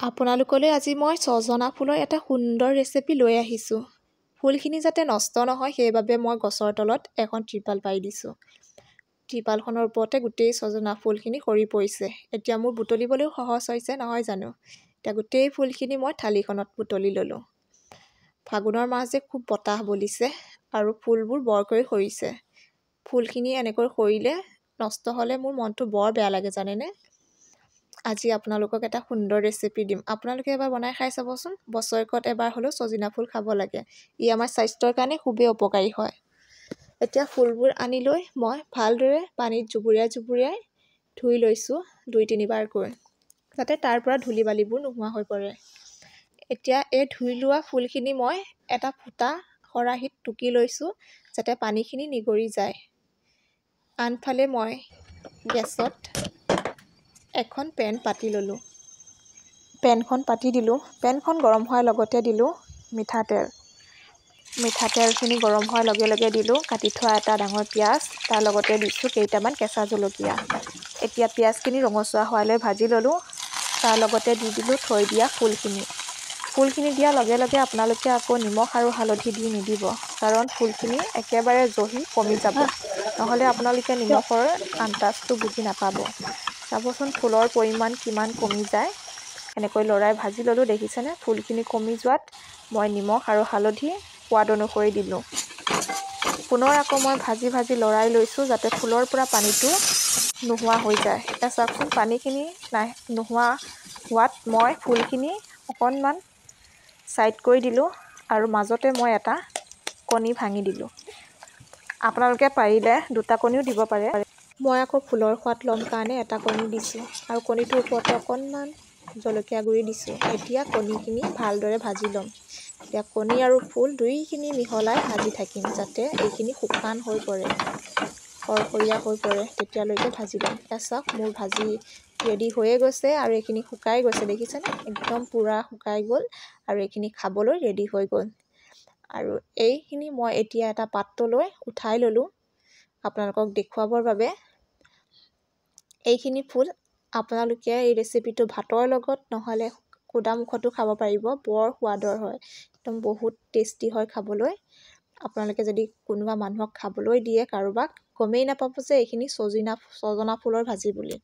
আপোনালোকলৈ আজি মই ছজনা ফুলৰ এটা সুন্দৰ ৰেচিপি লৈ আহিছোঁ। ফুলখিনি যাতে নষ্ট নহয় সেইবাবে মই গছৰ তলত এখন ত্ৰিপাল পাৰি দিছোঁ। ত্ৰিপালখনৰ ওপৰতে গোটেই ছজনা ফুলখিনি সৰি পৰিছে। এতিয়া মোৰ বুটলিবলৈও সহজ হৈছে নহয় জানো? এতিয়া গোটেই ফুলখিনি মই থালিখনত বুটলি ল'লোঁ। ফাগুনৰ মাহ যে খুব বতাহ বলিছে আৰু ফুলবোৰ বৰকৈ সৰিছে। ফুলখিনি এনেকৈ সৰিলে নষ্ট হ'লে মোৰ মনটো বৰ বেয়া লাগে জানেনে? আজি আপোনালোকক এটা সুন্দৰ ৰেচিপি দিম, আপোনালোকে এবাৰ বনাই খাই চাবচোন। বছৰেকত এবাৰ হ'লেও ছজিনা ফুল খাব লাগে, ই আমাৰ স্বাস্থ্যৰ কাৰণে খুবেই উপকাৰী হয়। এতিয়া ফুলবোৰ আনি লৈ মই ভালদৰে পানীত জুবুৰিয়াই জুবুৰিয়াই ধুই লৈছোঁ দুই তিনিবাৰকৈ, যাতে তাৰ পৰা ধূলি বালিবোৰ নোহোৱা হৈ পৰে। এতিয়া এই ধুই লোৱা ফুলখিনি মই এটা ফুটা খৰাহীত টুকি লৈছোঁ, যাতে পানীখিনি নিগৰি যায়। আনফালে মই গেছত এখন পেন পাতি ল'লোঁ। পেনখন পাতি দিলোঁ। পেনখন গৰম হোৱাৰ লগতে দিলোঁ মিঠাতেল। মিঠাতেলখিনি গৰম হোৱাৰ লগে লগে দিলোঁ কাটি থোৱা এটা ডাঙৰ পিঁয়াজ, তাৰ লগতে দিছোঁ কেইটামান কেঁচা জলকীয়া। এতিয়া পিঁয়াজখিনি ৰঙচুৱা হোৱালৈ ভাজি ল'লোঁ। তাৰ লগতে দি দিলোঁ থৈ দিয়া ফুলখিনি। ফুলখিনি দিয়াৰ লগে লগে আপোনালোকে আকৌ নিমখ আৰু হালধি দি নিদিব, কাৰণ ফুলখিনি একেবাৰে জহি কমি যাব। নহ'লে আপোনালোকে নিমখৰ আন্দাজটো বুজি নাপাব। চাবচোন ফুলৰ পৰিমাণ কিমান কমি যায়। এনেকৈ লৰাই ভাজি ল'লোঁ, দেখিছেনে? ফুলখিনি কমি যোৱাত মই নিমখ আৰু হালধি সোৱাদ অনুসৰি দিলোঁ। পুনৰ আকৌ মই ভাজি ভাজি লৰাই লৈছোঁ, যাতে ফুলৰ পৰা পানীটো নোহোৱা হৈ যায়। এতিয়া চাওকচোন, পানীখিনি নাই নোহোৱা হোৱাত মই ফুলখিনি অকণমান ছাইড কৰি দিলোঁ আৰু মাজতে মই এটা কণী ভাঙি দিলোঁ। আপোনালোকে পাৰিলে দুটা কণীও দিব পাৰে। মই আকৌ ফুলৰ সোৱাদ ল'ম কাৰণে এটা কণী দিছোঁ আৰু কণীটোৰ ওপৰতে অকণমান জলকীয়া গুড়ি দিছোঁ। এতিয়া কণীখিনি ভালদৰে ভাজি ল'ম। এতিয়া কণী আৰু ফুল দুইখিনি মিহলাই ভাজি থাকিম, যাতে এইখিনি শুকান হৈ পৰে, খৰখৰীয়া হৈ পৰে, তেতিয়ালৈকে ভাজি ল'ম। এতিয়া চাওক, মোৰ ভাজি ৰেডি হৈয়ে গৈছে আৰু এইখিনি শুকাই গৈছে, দেখিছেনে? একদম পূৰা শুকাই গ'ল আৰু এইখিনি খাবলৈ ৰেডি হৈ গ'ল। আৰু এইখিনি মই এতিয়া এটা পাত্ৰলৈ উঠাই ল'লোঁ আপোনালোকক দেখুৱাবৰ বাবে। এইখিনি ফুল আপোনালোকে এই ৰেচিপিটো ভাতৰ লগত নহ'লে সুদা মুখতো খাব পাৰিব, বৰ সোৱাদৰ হয়, একদম বহুত টেষ্টি হয় খাবলৈ। আপোনালোকে যদি কোনোবা মানুহক খাবলৈ দিয়ে কাৰোবাক, গমেই নাপাব যে এইখিনি ছজনা ফুলৰ ভাজি বুলি।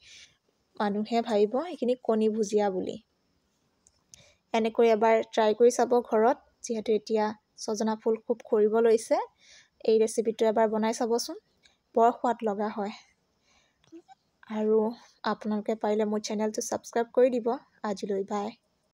মানুহে ভাবিব এইখিনি কণী ভুজিয়া বুলি। এনেকৈ এবাৰ ট্ৰাই কৰি চাব ঘৰত, যিহেতু এতিয়া ছজনা ফুল খুব সৰিব লৈছে। এই ৰেচিপিটো এবাৰ বনাই চাবচোন, বৰ সোৱাদ লগা হয়। আৰু আপোনালোকে পাৰিলে মোৰ চেনেলটো ছাবস্ক্ৰাইব কৰি দিব। আজিলৈ বাই।